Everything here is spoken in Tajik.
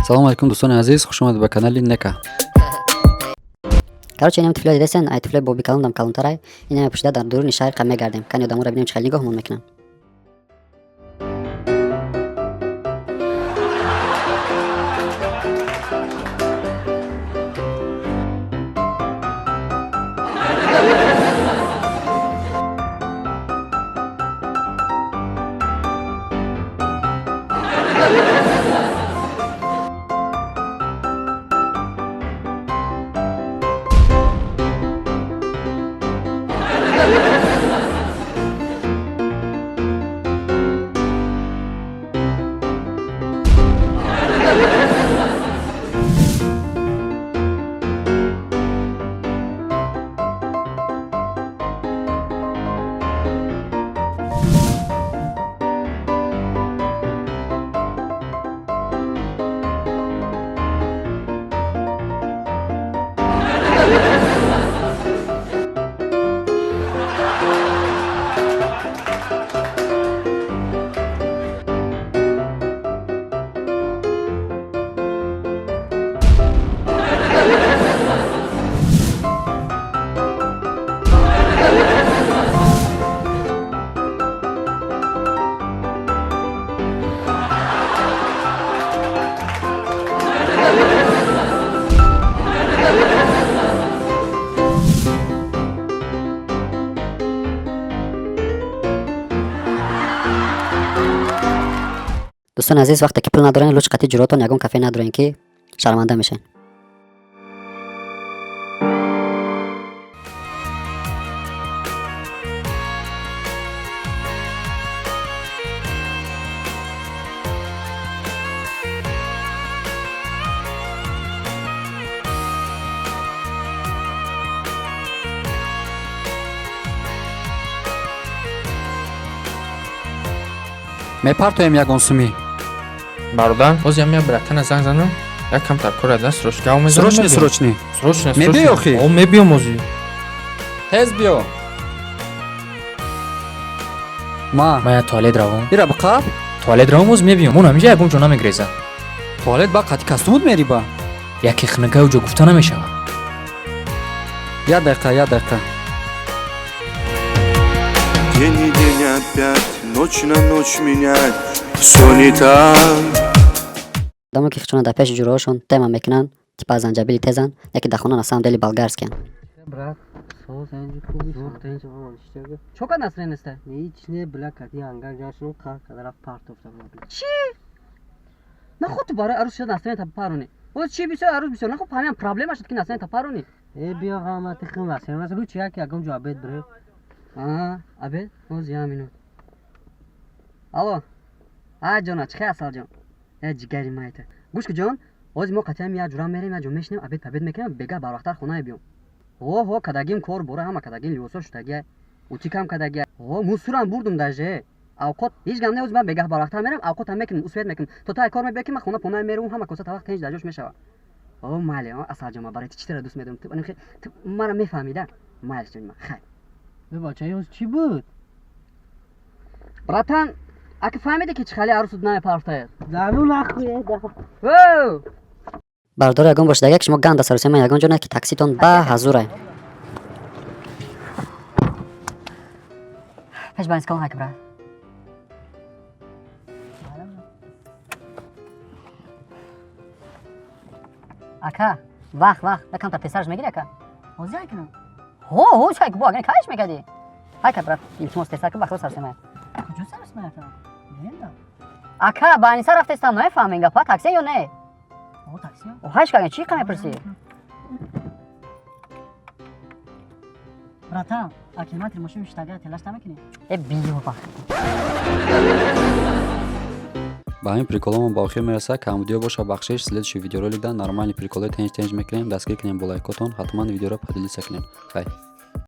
Салому алейкум, дӯстони азиз, хушомадед ба канали Нека. Короче, инам тифло дидесен, ай тифлои боби калондам калонтарай. Инаме пушида дар дуруни шаҳр қа мегардем. Кани одаморо бинем, чӣ хел нигоҳмон мекунанд. Дӯстони азиз, вақте ки пул надорен, луч қати ҷуротон ягон кафе надорен, ки шарманда мешавед. Мепартоем ягон сумӣ. Бародар, ҳозир ҳам як братана занг занам, як камтар кора даст срочно гав мезанам. Срочно, срочно. Срочно. Мебиёй охи? О, мебиём ҳозир. Тез биё. Ма. Ман я туалет равом. Ира биқаб. Туалет равом, оз мебиём. Мон ҳамиҷа ягон ҷо намегрезам. Туалет ба қати костюмут мери ба. Яке хунукаю ҷо гуфта намешавад. Як дақиқа, як дақиқа. День и день опять, ночь на ночь менять. Все не так. Одамо ки хичона дар пеши ҷуроҳошон тема мекунанд, типа занҷабили тезанд, яке дар хона на самом деле болгарскиянд. Брат, соз инҷи хуби зуд инҷи ман иштага. Чо кад настроение неста? Ҳеч не, бля, кати ангар ҷашну қар када рафт партофта бля. Чӣ? Наход ту барои арӯз шуда настроение та паронӣ. Оз чӣ бисёр арӯз бисёр наход фаҳмиям проблема шуд ки настроение та паронӣ. Э, биё ғамати хим васем. Мас лучи як ягон ҷо обед бре. Аа, обед? Оз як минут. Алло. А ҷона, чӣ хел асал ҷон? Э, ҷигари майта. Гӯш ку ҷон, оз мо қатъиан як ҷура мерем, як ҷо мешинем, обед пабед мекунем, бега барвақттар хона биём. Ҳо, ҳо, кадагим кор бора ҳама кадагим либосо шудагия. Утикам кадагия. Ҳо, мусурам бурдум даже. Авқот ҳеҷ гам не, оз ман бегаҳ барвақттар мерам, авқотам мекунем, успеть мекунем. То тай кор мебиёд ки ман хона пона меравам, ҳама коса та вақт тинч дар ҷош мешавад. О, майли, о, асалҷон, ман барои ту чӣ тара дӯст медорам. Ту ту маро мефаҳмида? Майли, ҷони ман, хайр. Э, бача, ёз чӣ буд? Братан, аки фаҳмиди ки чӣ хали арӯсут намепартояд? Зану нахуй. О! Бародаро, ягон бошад, ки шумо ганда сарусема ягон ҷо не, ки такситон ба ҳазурай. Пеш ба инскол ҳак, брат. Ака, вақт, вақт, якамтар тезтарш мегири, ака? Ҳозир ҳай кунам. Ҳо, ҳо, ҳай бо, агар кайш мекардӣ? Ҳайка, брат, илтимос, тезтар кун, бахто сарусема. Куҷо сарусема, ака? Ненда. Ака, ба Аниса рафтестам, намефаҳмем гапа, такси ё не? О, такси. О, ҳайш кардем, чӣ қа мепурсӣ? Братан, а километр мошин шитага телаш намекунӣ? Э, биё вақт. Ба ҳамин приколомон ба охир мерасад. Камбудиё боша, бахшиш. Следующий видеороликда нормальный приколои тенҷ тенҷ мекунем. Дастгир кунем бо лайкотон, ҳатман видеоро поделиться кунем. Хай.